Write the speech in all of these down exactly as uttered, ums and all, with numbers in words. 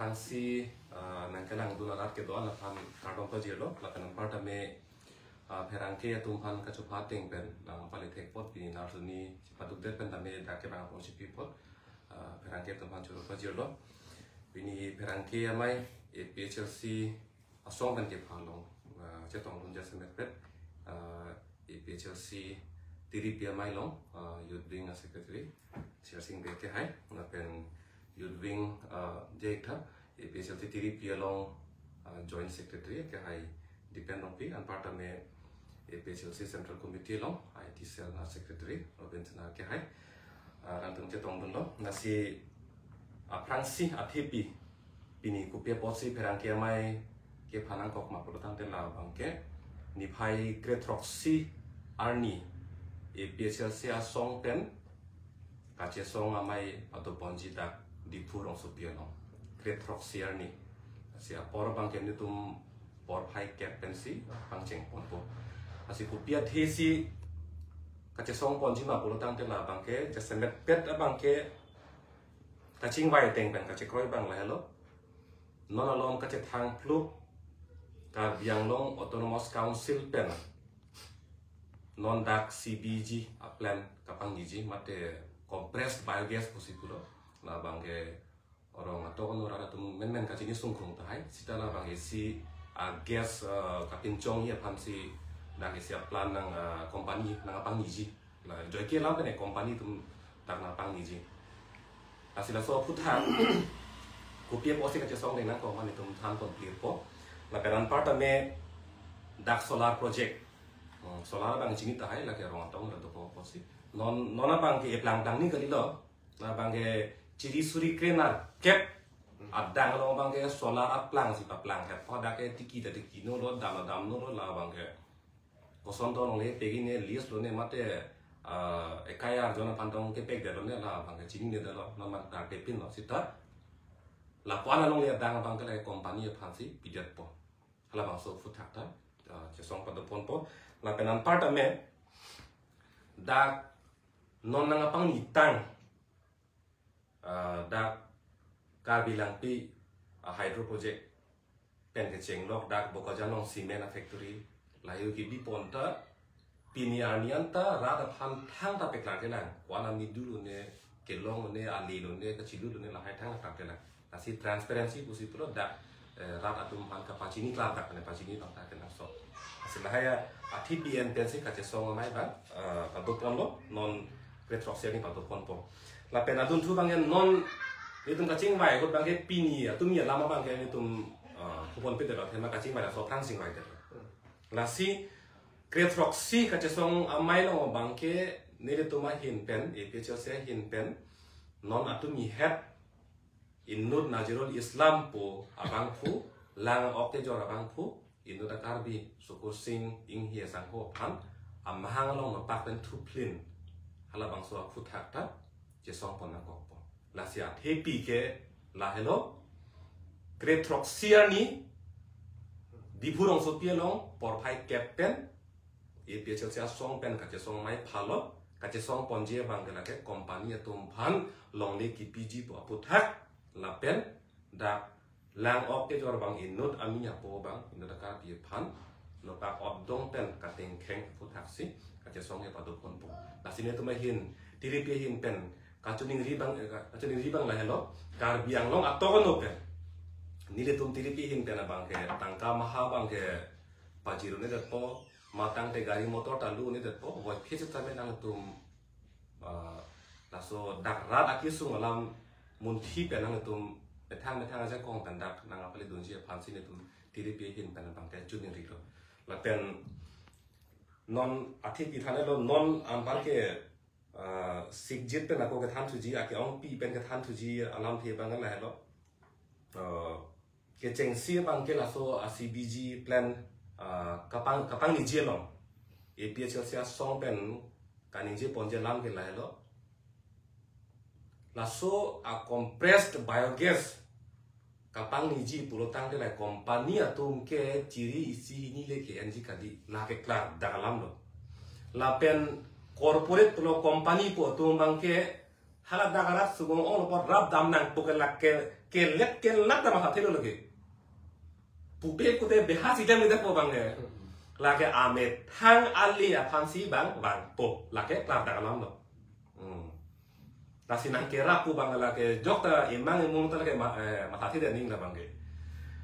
Aphrangsi, ah, nangkelangdun arat kedo-an aphan kardom pajirlo, lapen anparta me, ah, pherangke atum aphan kachupha ateng pen nangpale thekpon pini narsuni chipadukdet pen tame dak kevang apor chipipon, ah, pherangke atum aphan choro pajirlo. Pini pherangke amei A P H L C asong pen kepha along, ah, chetongdun jasemet pet, ah, A P H L C Tiripi amei along, ah, Youth Wing a Secretary, Sirsing Bey kehai, lapen Youth Wing, ah, Jaiktha, A P H L C Tiripi along, ah, Joint Secretary kehai Dipen Rongpi, anparta me A P H L C Central Committee along I T Cell a Secretary Robin Sena kehai, ah, rangtum chetongdunlo, lasi aphrangsi athepi pini kopi apotsi pherangke amei kepha nangkok ma pulotangte labangke niphai kre throksi arni A P H L C asong pen kachesong amei padoponji dak Diphu rongsopi along. Kre throksi arni. Lasi apor abangke nelitum porphai kep pensi pangchengponpo. Lasi kopi athesi kachesongponji ma pulotangte labangke jasemet pet abangke kachingvai ateng pen kachekroi abang lahelo. Non along kachethang phluk Karbi Anglong Autonomous Council pen non dak C B G a plant kapangniji, mate compressed biogas pusi pulo. Labangke rong atok ano rat atum menmen kachini sungkrung tahai. Seta labang isi a gas, eh, kapinchongji aphansi dak isi a plant nang, eh, company nangpangniji. La joike alam pen company atum dak nangpangniji. Lasi laso aphuthak kopi apotsi kachesong deng nangkok ma nelitum thanpon clear po. Lapen anparta me dak solar project. Hmm, solar abang chini tahai, lake rong atok ano dokok apotsi. Non, non abangke eplang tangni kalilo. Labangke chiri suri krenerkep adang along abangke solar aplangsi paplang het. Dak ke tiki ta tiki nolo, dam ta dam nolo, labangke koson to longle, pegi ne, lease lone mate, ah, ekai arjon aphan tong kepekdetlo ne, labangke chininedetlo, non abang target pinlo seta. Lapu-an alongle adang abangke la company aphansi pidetpo. Halabangso aphuthak ta, ah, chesong padoponpo. Lapen anparta me dak non nangpangnitang, ah, dak Karbi Langpi, ah, hydro project pen kechenglok dak Bokajan along cement a factory layu kebipon ta pini arni anta rat aphan thangta paklarkelang. Ko-an amidu lone, kelong lone, ali lone, kachilu lone, lahai thangta paklarkelang. Lasi transparency pusi pulo dak, eh, rat atum aphan kapachini klardak pen pachini abang ta kenangsot. Lasi lahai athepi pen pensi kachesong amei abang, eh, padoponlo, non kre throksi arni padoponpo. Lapen adunthu abangke non nelitum kachingvai ahut abangke pini atum alam abangke nelitum, eh, puponpedetlo, athema kachingvai laso aphrang chingvaidetlo. Lasi kre throksi kachesong amei along abangke nelitum ahin pen, A P H L C ahin pen, non atum ahet inut Nazirul Islam pu abangphu, lang-ok kejor abangphu, inut a Karbi Sukursing Inghi asangho aphan amahang along nopak pen thuphlin, halabangso aphuthak ta chesongpon nangkokpo. Lasi athepi ke lahelo, kre throksi arni Diphu rongsopi along porphai kep pen A P H L C asong pen kachesong amei phalo, kachesongponji abangke lake company atum aphan longle kepiji pu aphuthak, lapen dak lang-ok kejor abang inut amei apo abang, inut a Karbi aphan nopak otdong pen katengkheng aphuthaksi kachesong ke padoponpo. Lasi nelitum ahin, Tiripi ahin pen kachiningri abang, eh, kachiningri abang lahelo, Karbi Anglong atok ano pen nelitum Tiripi ahin pen abangke tangka maha abangke pajirunedetpo, matangte gari motor ta lunedetpo, voiphit sitame nangtum, ah, laso dak rat akesung alam munthi pen nangtum methang methang ajakong pen dak nangpaledunji aphansi nelitum Tiripi ahin pen abangke chiningrilo. Lapen non athepi thanlo, non anparke, ah, sikjit pen ako kethan thuji, ake-ongpi pen kethan thuji alamthe abang lahelo. Ah, kechengsi abangke laso a C B G plant, ah, kapang, kapangniji along A P H L C asong pen kaningjeponji alam ke lahelo. Laso a compressed biogas kapangniji pulotangte la company atum ke chiri isi hini le ke-enji kali, lake klardak alamlo. Lapen corporate pulo company pu atum abangke Hala dak arat sugong ong apot rap dam nangpo ke lake, kelet kelat dam ahathelo lake. Pupe kute beha sidam ida po bang ke. Lake amethang ali aphan si bang bang po. Lake klardak alam lo. Hmm. Lasi nang kerap pu bang lake jok ta emang emung ta lake ma, eh, matha thide ning la bang ke.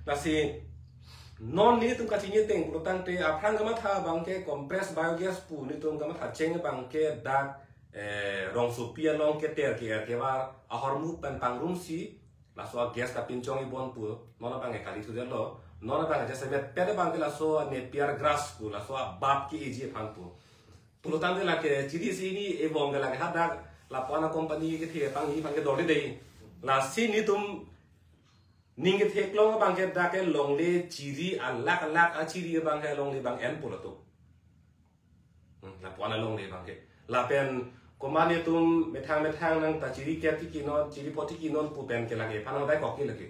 Lasi non nelitum kachini ateng pulotangte aphrang kamatha bang ke compressed biogas pu nelitum kamatha cheng bang ke dak, eh, rongsopi along keter ke-er kevar ahormu pen pangrumsi laso a-gas kapinchong ibon pu non abang ke kali thudetlo. Non abang ke jasemet pede bang ke laso a-Napier grass pu laso abab ke-eji aphan pu. Pulotangte lake chiri si ni ebong ke lake hadak lapu-an a-company kethe pangni aphan ke dorde dei. Lasi nelitum ning ketheklong abang ke dak ke longle chiri alak alak achiri abang ke longle bang en pulo to. Hmm, lapu-an alongle bang ke. Lapen komat nelitum methang methang nang ta chiri ke tiki non, chiri po tiki non pu pen ke lake aphan hong daikok ke lake.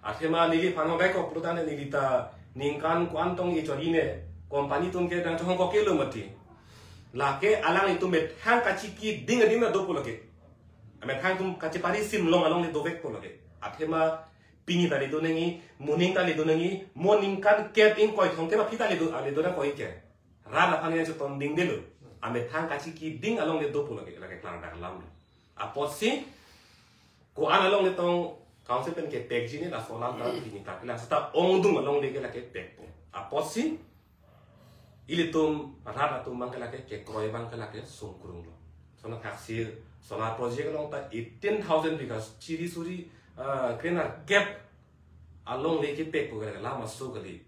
Athema neliphan hong daikok pulotangte neli ta ningkan ko-an tong e chori ne company atum ke nangchohongkok ke lo mati. Lake alanglitum methang kachiki ding ading na do pu lake. Amethang atum kachepari sim long alongle dovek pu lake. Athema pini ta le do nangji, moning ta le do nangji, mo ningkan kep ingkoi thomkep aphi ta le do, ale do nangkok ke. Rat aphan nangchetong dingdelo. Amethang kachiki ding alongle do pu lake, lake klardak alam lo. Apotsi ko-an alongle tong council pen kepekji ne laso alam ta pini ta kelang seta ongdung alongle ke lake pekpo. Apotsi ilitum rat atum bang ke lake kekroi bang ke lake sungkrung lo. Sona thaksi solar project along ta eighteen thousand bighas chiri suri, ah, krenerkep alongle kepek pu ke lake lama so kali.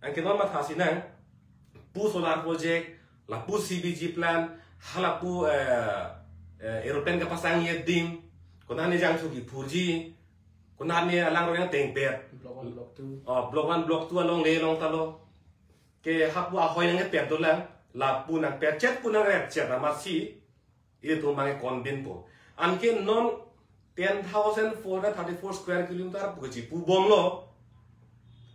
Anke non matha si nang pu solar project, lapu C B G plant, halapu, eh, eh, aeroplane kapasangji adim, konat ne jangthu kiphurji, konat ne alang royang tengpet. Block one, block two. Oh, block one, block two alongle along ta lo. Ke hapu ahoi nangpet dolang, lapu nangpetchet pu nangretchet amatsi, ilitum bang ke condemn po. Anke non ten thousand four hundred thirty-four square kilometer pu kechipu bomlo.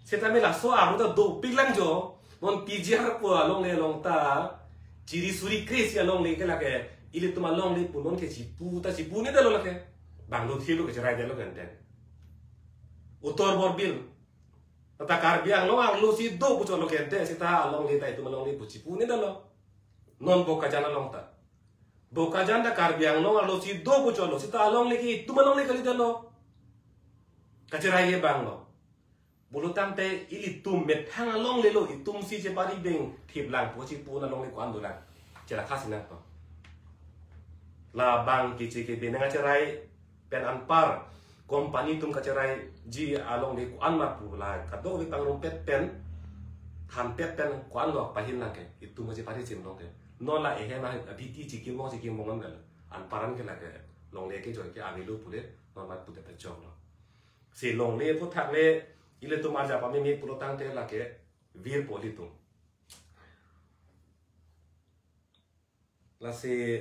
Setame laso aru ta dopik lang jo. Non P G R pu alongle along ta chiri suri kre si alongle ke lake ilitum alongle pu non kechipu ta chipu ne dalo lake. Bang lo thilo kecherai dalo kenten. Uttar Borbil. Ta Karbi Anglong arlo si do pu cholo kenten seta alongle ta itum alongle pu chipu ne dalo. Non Bokajan along ta. Bokajan ta Karbi Anglong arlo si do pu cholo seta alongle ke itum alongle kali dalo. Kacherai ke bang lo. Pulotangte ilitum methang alongle lo itum si chepari ding thip lang pu chipu alongle ko-an dolang. Chelakha si nangpo. Labang kichi kibi nangcherai pen anpar company atum kacheraiji alongle ko-an ma pu la kadokave pangrumpet pen thanpet pen ko-an lo pahin nang ke itum kachepari sim long ke. Non la ehem a B T chikim bong chikim bong an dal anpar an ke lake longle kejoi ke avelo pule non mat pute pechok lo. Si longle aphuthak le ilitum arja pameme pulotangte lake virpo ilitum. Lasi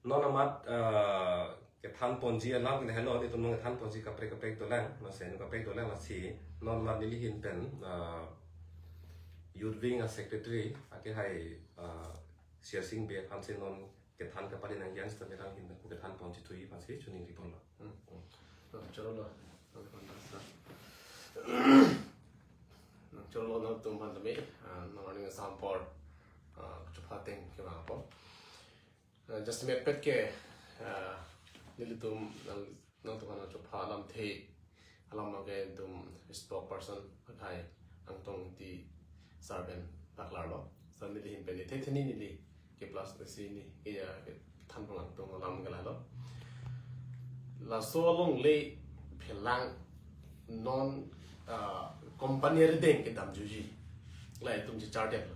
non amat, eh, kethan ponji alam ke helo, ilitum non kethan ponji kaprek kaprek dolang, lasi kaprek dolang lasi non amat neli ahin pen, eh, Youth Wing a-secretary, ake hai, eh, Sirsing Bey aphan si non kethan kapali nangji an seta merang ahin pen kethan ponji thuji aphan si choningri ponlo. Hmm, hmm. Nang chorolo, nang panta sa. Nang chorolo nangtum aphan tame, ah, nang arni asam apor, ah, chupha ateng kevang apor. Ah, just me pet ke, ah, nelitum nang, nangtum aphan chupha alamthe, alam abang ke itum spokesperson akhai Angtong Ingti sir pen paklarlo. Sir neli ahin pen neli the theni neli ke plus ke si ni ke ya kethan pon Angtong alam ke lalo. Laso alongle phelang non, ah, company arideng kedamjuji. La itum chichar detlo.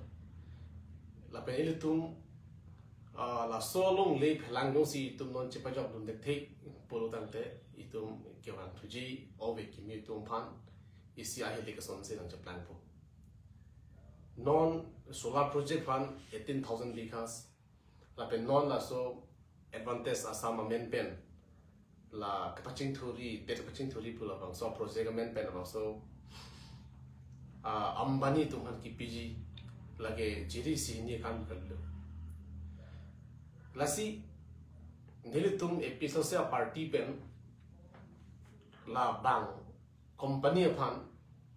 Lapen ilitum, ah, laso alongle phelang jongsi itum non chepajok dun det thek pulotangte itum kevang thuji ove kimi atum aphan isi ahile kesonsi nangcheplangpo. Non solar project aphan eighteen thousand bighas. Lapen non laso Advantage Assam amen pen la kepachingthuri, det kepachingthuri pu labangso project amen pen labangso, ah, Ambani atum aphan kipiji lake chiri si hini akam kali lo. Lasi nelitum A P H L C a-party pen labang company aphan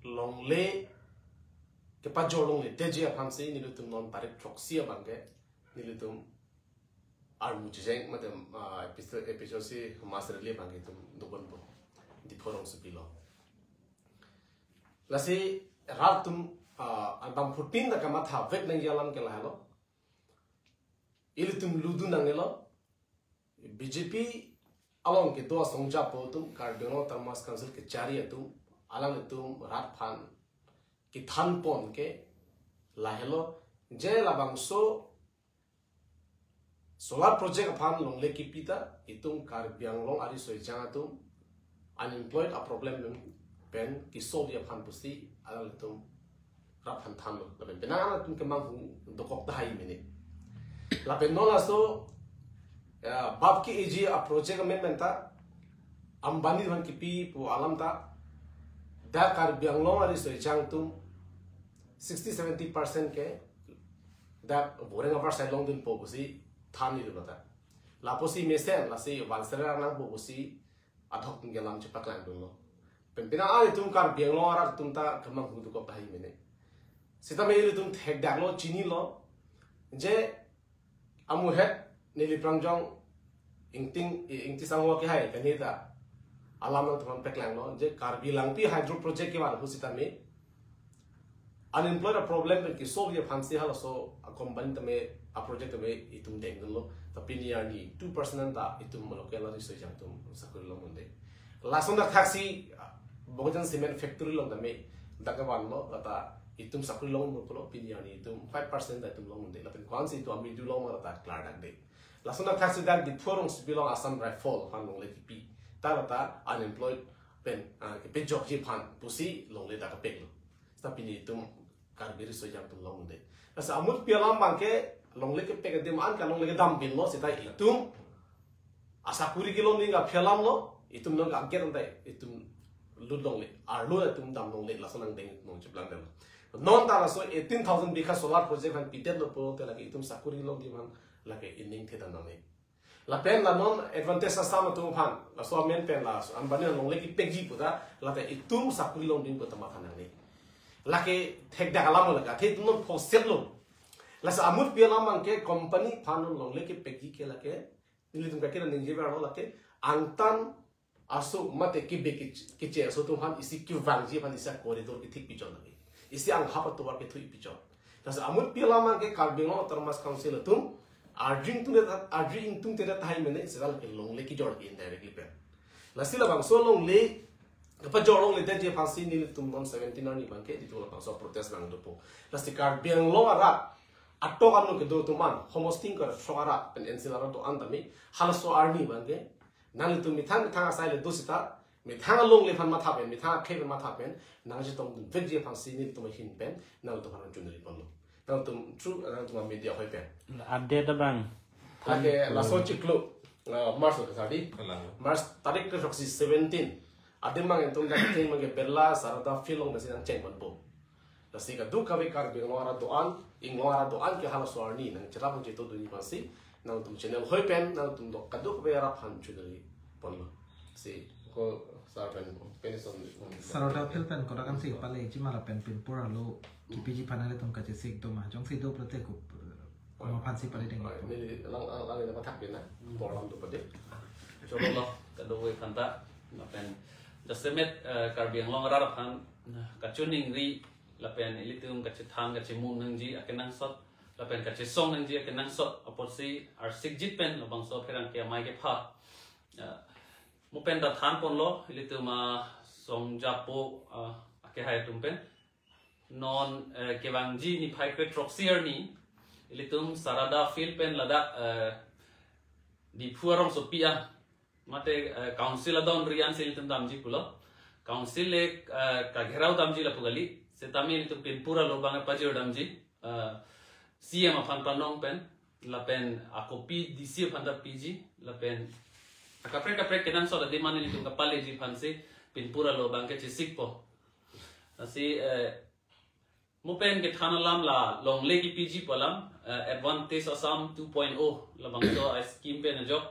longle kepajor longledetji aphansi nelitum non tarik throksi abangke nelitum armu chejeng mate, ah, A P H L C, A P H L C mass rally abangke itum dobompo Diphu rongsopi along. Lasi rat atum, ah, anbam phutin ta kamatha vek nangji alam ke lahelo. Ilitum ludun nangnelo. B J P along kedo asong japo atum, Karbi Anglong Autonomous Council kechari atum, alanglitum rat aphan kethanpon ke lahelo, je labangso solar project aphan longle kipi ta itum Karbi Anglong ariso ejang atum unemployed a-problem pen kesolve aphan pusi alanglitum rat aphan thanlo. Lapen penang alanglitum kemanghu dokok tahai mene. Lapen non laso, ya, bab ke-eji a-project amendment ta Ambani aphan kipi pu alam ta, dak Karbi Anglong ariso ejang atum sixty seventy percent ke dak boreng abar side longdunpo pusi thanlo ta. Lapusi mesen, lasi vansera nangpo pusi adhok atum ke alam chepaklangdunlo. Pen penang alanglitum Karbi Anglong arat atum ta kemanghu dokok tahai mene. Sitame ilitum thekdaklo, chinilo, je amuhet neli prangjong Ingting, Ingti Sangho kehai kanita alam nangtum aphan paklanglo, je Karbi Langpi hydro project kevan ahut sitame unemployed a-problem pen kesolve aphansi halaso a-company tame, a-project tame itum dengdunlo. Ta pini arni two percent anta itum local ariso ejang atum sakori longdunde. Lason dak thaksi, ah, Bokajan Cement Factory along tame dak kevanlo, lata itum sakori longdunpo pulo, pini arni itum five percent ta itum longdunde. Lapen ko-ansi itum amidu long ma lata klardakde. Lason dak thaksi dak Diphu rongsopi along Assam Rifle aphan longle kipi ta lata unemployed pen, ah, kepejokji aphan pusi longle dak kepeklo. Seta pini itum Karbi ariso ejang atum longdunde. Lasi amutpi alam abangke longle kepek adim an ke longle kedam pinlo, seta itum asakori kelongding aphi alamlo, itum nonke angket antai itum lut longle, arlo itum dam longle, laso nangdeng nong cheplang dam. Non ta laso eighteen thousand bigha solar project aphan pidetlo pulote lake itum sakori longding aphan lake ining thedam nangne. Lapen la non advantage Assam atum aphan, laso amen pen la Ambani along longle kepekji pu ta, lata itum sakori longding pu ta matha nangne. Lake thekdak alam lake, athe itum non phoseplo. Lasi amutpi alam abangke company aphan non longle kepekji ke lake, nelitum kakira ningje verlo lake, angtan aso mate kibe kiche, kiche aso atum aphan isi kevangji aphan isi corridor kethik pichon lake. Isi anghap atovar kethui pichon. Lasi amutpi alam abangke Karbi Anglong Autonomous Council atum arju ingtungte, arju ingtungte tahai mene, seta lake longle kejor ke indirectly pen. Lasi labangso longle kepajor longledetji aphansi nelitum non seventeen arni abangke nelitum labangso protest nangdopo. Lasi Karbi Anglong arat atok ano kedo atum an, homosting kar sok arat pen N C L arat do-an tame, halaso arni abangke nanglitum methang methang asai le do seta, methang alongle aphan matha pen, methang akhei pen matha pen nangchetongdun vekji aphansi nelitum ahin pen nangtum aphan chunri ponlo. Nangtum through, nangtum media hoi pen. Update abang. Lake laso chiklo, uh, March lo kasadi. Kalang. March tarik ke throksi seventeen. Adim abang itum dak kecheng abangke Birla Sarada Field along pensi nangcheng ponpo. Lasi kadokave Karbi Anglong arat do-an, inglong arat do-an ke halaso arni nangcherap nangchetongdunji aphansi nangtum channel hoi pen nangtum do kadokave arat aphan chunri ponlo. Si ko sar pen penis on. Sarada Field pen kodak ansi paleji ma lapen pinpur arlo kepiji aphan nanglitum kachesik do ma, jongsi do pulote ko, komat aphansi pale deng? Oi, neli lang, lang, lang ini pathak din na. Hmm. Program tu pade. Choklo, kadokave aphanta, lapen jasemet, eh, Karbi Anglong arat aphan, nah, kachiningri, lapen ilitum kachethan, kachemum nangji akenangsot, lapen kachesong nangji akenangsot apotsi arsikjit pen labangso pherangke amei kepha, eh, mo pen ta than ponlo, ilitum asong japo, eh, akehai atum pen. Non, eh, kevangji niphai kre throksi arni, ilitum Sarada Field pen ladak, eh, Diphu arongsopi an, mate, eh, council adon ri ansi ilitum damji pulo. Council le, eh, kagherao damji lapu kali, setame ilitum pinpur arlo abang pajir damji, eh, C M aphan panong pen, lapen akopi D C aphan ta piji, lapen akaprek kaprek kenangsot adim an ilitum kapaleji aphansi pinpur arlo abang ke chesikpo. Lasi, eh, mo pen kethan alam la longle kepiji pu alam, eh, Advantage Assam two point oh labangso a-scheme pen ajok,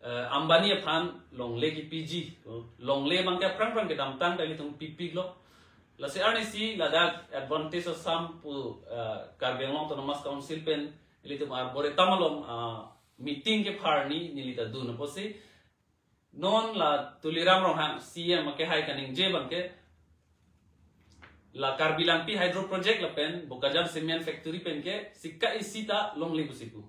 eh, Ambani aphan longle kepiji. Longle abangke aphrang aphrang kedamtang ta ilitum pipiklo. Lasi arnisi ladak Advantage Assam pu, eh, Karbi Anglong Autonomous Council pen ilitum arboretum along, ah, meeting kepharni neli ta dun apotsi non la Tuliram Ronghang C M akehai kaningje abangke la Karbi Langpi Hydro Project lapen Bokajan Cement Factory penke sika isi ta longle pusi pu.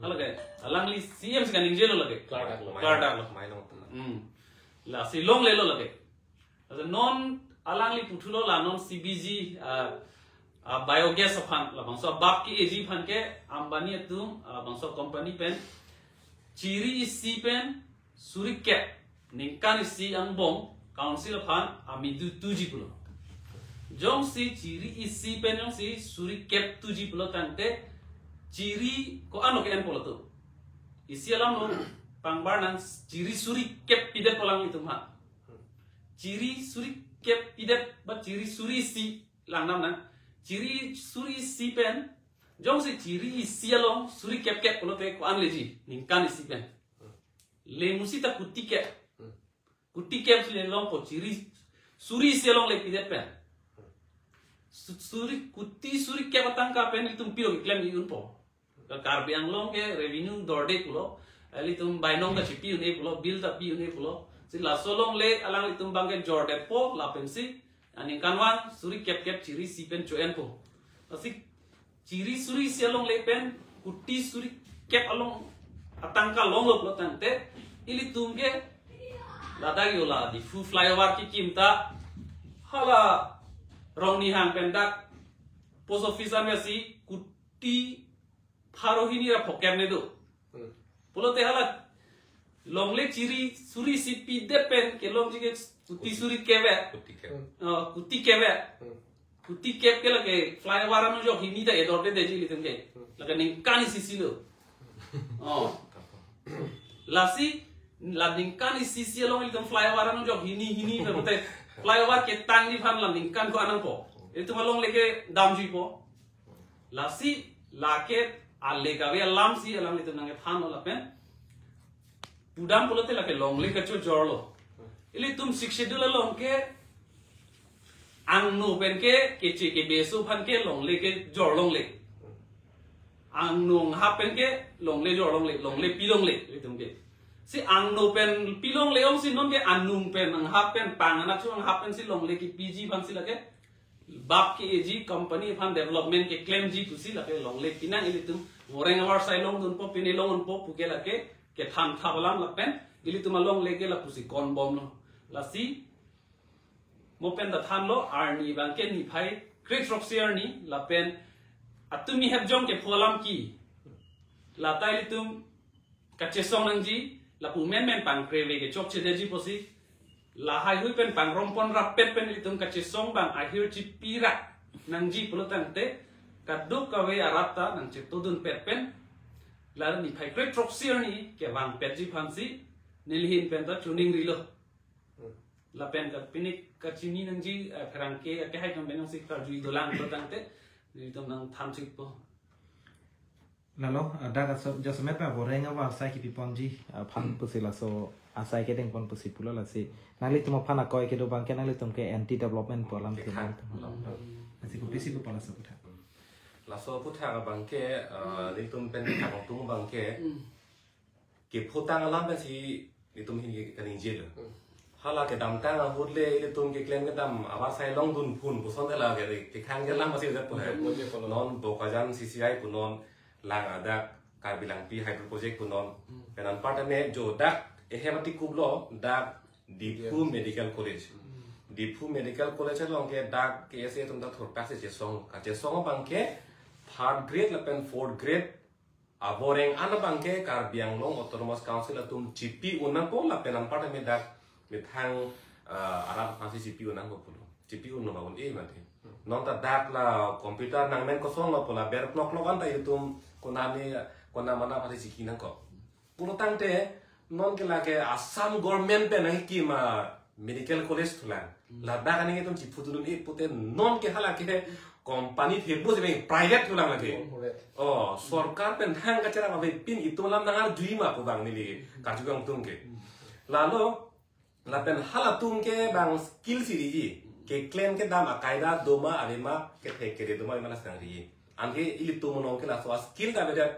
Hala ke, alangli C M si kaningjelo lake. Klardak lo. Klardak lo. Mai long tena. Hmm. Lasi longlelo lake. Asa non alangli puthulo la non C B G, ah, ah, biogas aphan labangso bap ke-eji aphan ke Ambani atum, ah, labangso company pen chiri isi pen suri kep ningkan isi angbong council aphan amedu tuji pulo. Jongsi chiri isi pen jongsi suri kep tuji pulo tangte chiri ko-an lo ke-en pulo to. Isi alam lo pangbar nang chiri suri kep pidet pu alanglitum ha. Chiri suri kep pidet ba chiri suri isi lang nam nang. Chiri suri isi pen jongsi chiri isi along suri kep kep pulote ko-an leji ningkan isi pen. Le musi ta kuti kep. Kuti kep si le longpo chiri suri isi along le pidet pen. Su-, suri kuti suri kep atangka pen itum pilo keklem unpo. Ka Karbi Anglong ke revenue dorde pulo. Ilitum bainong ta chipi un-e pulo, bill ta pi un-e pulo. Si laso longle alanglitum abangke jordetpo lapensi aningkanvang suri kep kep chiri isi pen cho-enpo. Lasi chiri suri isi alongle pen kuti suri kep along atangka longlo pulo tangte ilitum ke ladak yo la Diphu flyover kekim ta hala Rongnihang pen dak post office ansi kuti pharo hini ra pho kep ne do. Hmm. Pulote hala longle chiri suri isi pidet pen kelongji ke kuti suri kep ve. Kuti kep. Hmm. Oh, kuti kep ve. Hmm. Kuti kep ke lake flyover anujok hini ta edorde deji ilitum ke. Hmm. Lake ningkan isi si lo. Oh. Lasi la ningkan isi si along ilitum flyover anujok hini hini pulote flyover ketangji aphan la ningkan ko-an nangpo. Ilitum alongle ke damjuipo. Lasi lake ale kave alam si alanglitum nangkethanlo lapen pudam pulote lake longle kachojorlo. Ilitum Sixth Schedule along ke angno pen ke keche kebeso aphan ke longle kejor longle. Angno anghap pen ke longle jor longle, longle pi longle ilitum ke. Si angno pen pi longle ong si non ke anung pen anghap pen pang anak chu anghap pen si longle kepiji aphan si lake bap ke-eji company aphan development keklemji pusi lake longle pinang ilitum voreng avarsai longdunpo pine longdunpo puke lake kethan thap alam lapen ilitum alongle ke lapusi konbomlo. Lasi mo pen ta thanlo arni abangke niphai kre-throksi arni lapen atumi hep jong kepho alam ke lata ilitum kachesong nangji, lapu menmen pangkreve kechokche detji pusi, lahai hui pen pangrompon rappet pen ilitum kachesong abang ahir chipi ra nangji pulo tangte, kadokave arat ta nangchetongdunpet pen, la niphai kre-throksi arni kevangpetji aphansi, neli ahin pen ta choningrilo. Hmm. Lapen ka pini kachini nangji, eh, pherangke akehai atum pen jongsi karjui dolang pulo tangte, nelitum nangthanchikpo. Lalo, ah, dak aso, jasemet ba voreng avarsai kepiponji, ah, aphan pusi laso asai kedengpon pusi pulo lasi. Nanglitum aphan akoi kedo abangke nanglitum ke anti development pu alam ke kethang. Bang. Hmm. Lasi kopisi pu laso aputhak. Laso aputhak abangke, ah, nelitum pen kangtung abangke. Hmm. Kephotang alam pensi nelitum ahin ke kaningjelo. Hmm. Hala kedamtang ahut le ilitum keklem kedam avarsai longdun phun puson tela ke kekhang kelang pasi udah pun. Hmm. Non Bokajan C C I punon lang adak Karbi Langpi Hydro Project punon. Hmm. Pen anparta me jo dak ehem ati kuplo dak Diphu Yes. Medical College. Hmm. Diphu Medical College along ke dak K S A atum dak thurpak si chesong. Kachesong abangke third grade lapen fourth grade avoreng an abangke Karbi Anglong Autonomous Council atum chipi un nangpo lapen anparta me dak methang, ah, arat aphansi chipi un nangpo pulo. Chipi un nang un-e mati. Non ta dak la computer nangmen kosonlo pu la ber klok klok an ta itum konane kona mana aphansi chiki nangkok. Pulo tangte non ke lake Assam government pen nangkima Medical College thulang. Ladak aning itum chiphu dun-un-e pute non ke hala ke company thebo si bang private thulang lake. Oh, sorkar pen thang kacherap avepin itum alam nangarjui ma pu bang neli karju kangtung ke. Lalo lapen halatum ke bang skill si riji. Keklem kedam akaida doma avema kethek kere doma avema la sang riji. Anke ilitum along ke laso a skill ta avedet.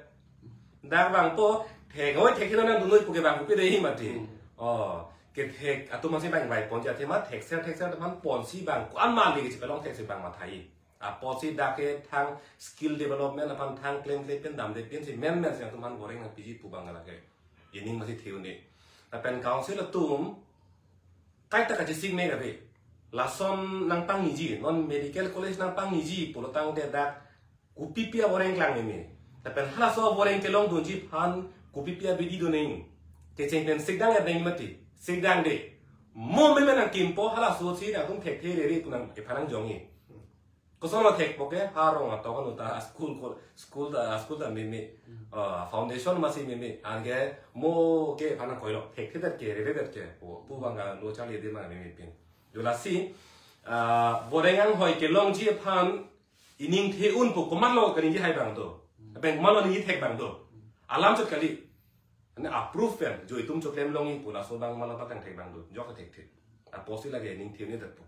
Dak bangpo thek oi thek hino nangdun-oi pu ke bang kopi dei mati. Oh, kethek atum masi bang vaiponji athema thekser thekser atum aphan ponsi bang ko-an mali ke chipalong thek si bang mathai. Apotsi dak ke thang skill development aphan thang klemkle pen damde pensi menmen si atum aphan boreng nangpiji pu bang lake. Ining masi the-un-e. Lapen council atum kaita kachesik me kave. Lason nangpangniji, non medical college nangpangniji pulotangte dak kopipi aboreng klang meme. Lapen halaso aboreng kelongdunji aphan kopipi abidi do nang. Kecheng pen sikdang ya deng mati. Sikdang de. Mo meme nangkimpo halaso si nangtum thekthe rere pu nang ephan nangjongji. Koson lo thekpo ke ha rong atok anu ta school ko, school ta, school ta meme. Ah, foundation masi meme. Anke mo ke ephan nangkoilo thekthedet ke reredet ke. Pu, pu bang kalo charli de ma meme pin. Jo lasi, ah, boreng anghoi kelongji aphan ining the-un pu komatlo kaningje hai bang do. Abang komatlo ningje thek bang do. Alam chot kali. Ane approve pen jo itum choklem longji pu laso bang malo patang thek bang do. Jok thek thek. Apotsi lake ining the-un-edet pu.